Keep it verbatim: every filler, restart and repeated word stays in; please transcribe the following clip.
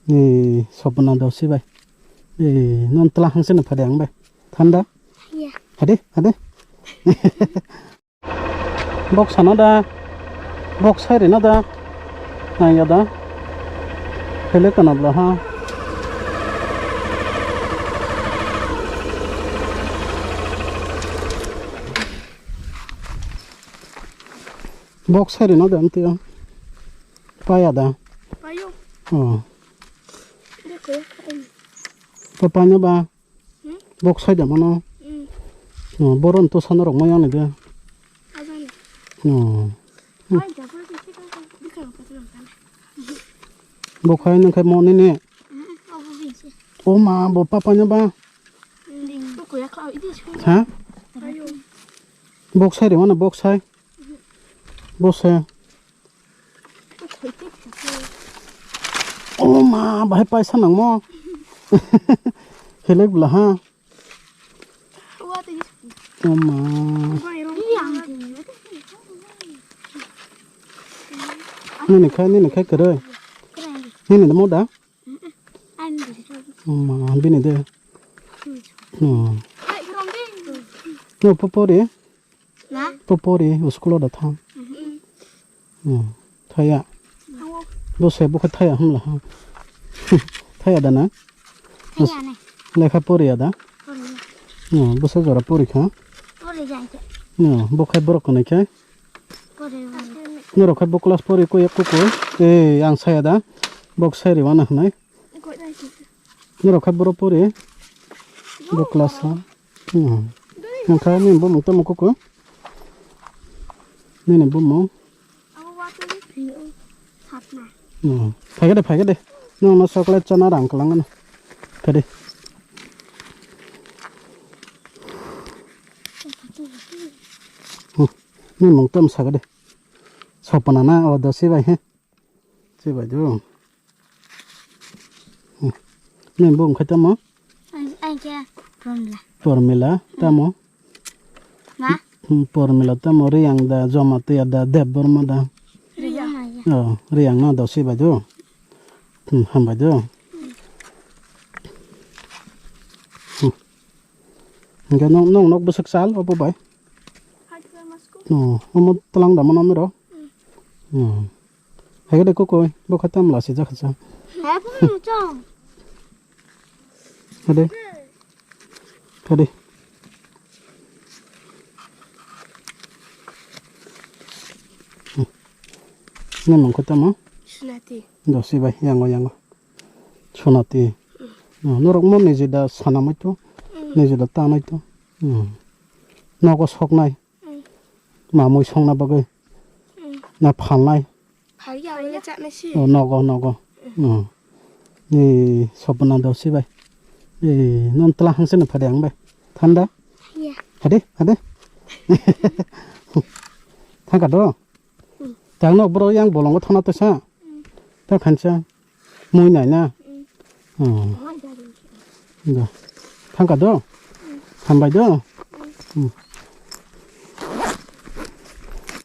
Ni sopna dosi bai. Ni non tla hangse no phade ang bai. Thanda. Ya. Hade, hade. Bok sana da. Bok sai rina da. Nang ya da. Hele kana bla ha. Bok sai rina da anti. Paya da. Payo. Oh. Deko ya. Papanya ba. Hmm? Bok sai da mano. Hmm. Oh, boron to sana rok maya ni de. Ajani. Oh. Ai, da, boro di, di, di, di, di, di, di, di. Bok hai nang khai mo ni ni. Hmm, obo bisi. O ma, bo papanya ba. Hmm, boko ya kha, idi sku. Ha? Ayo. Bok sai de mano, bok sai. Bok sai. O ma, bahai paisa nangmo. Helek bla ha. O ma. Nini khai, nini khai kwrwi. Nini mo da? O ma, bini de. No. No, popori. Na? Popori, school da thang. Hmm. Thaya. Bo se bo khe thaya hamla ha. Thaya da na? Thaya nai. Lekha poriya da? Poriya. No, bo se jora pori kha. Pori jai khe. No, bo khai borok konai khe. Pori. Norok khai bo class pori ko yak ko ko. Eh, ang saya da. Bok sai ri wana hnai. Norok khai borok pori. Bo class ha. Hmm. Nang khai nini bumung tamo kuku. Nini bumung. Hmm. Phaikhe de, phaikhe de. Nong no chocolate chana rang kalang no. Phede. Hmm. Nini mung tamo sakhe de. Sopana na o dosi bai he. Chibai do. Hmm. Nini bo wngkha tamo? Ang, ang khe Promila. Promila, tamo? Ma? Hmm, Promila tamo Riyang da, Jamatia da, Debbarma da? Riyang. Oh, Riyang na do chibai do. Hmm, hambai do. Hmm. Hingke nong, nong nok bwswk sal obo bai? Oh, omo tlang da mano mero? Hmm. Hege de kokoi, bo kha tam lasi jakha cha. Hai phung chong. Hade. Hade. Hmm. Nini mung khe tamo? Sunati. Do sibai, yango, yango. Sunati. Hmm. Oh, norok mo niji da sanamai to, hmm, niji da tanai to. Hmm. Nogo soknai. Hmm. Mamui songna bagwi. Hmm. Na phalnai. Phariya wngya chaknai si. Oh, nogo, nogo. Hmm. Ni sopna do sibai. Eh, non tla hangse no phade ang bai. Thanda? Ya. Hade, hade. Thangka do? Hmm. Tang no bro yang bolongo thana to sa. Hmm. Ta khansa. Mui nai na. Hmm. Hmm. Da. Thangka do? Hmm. Hambai do? Hmm. Hmm.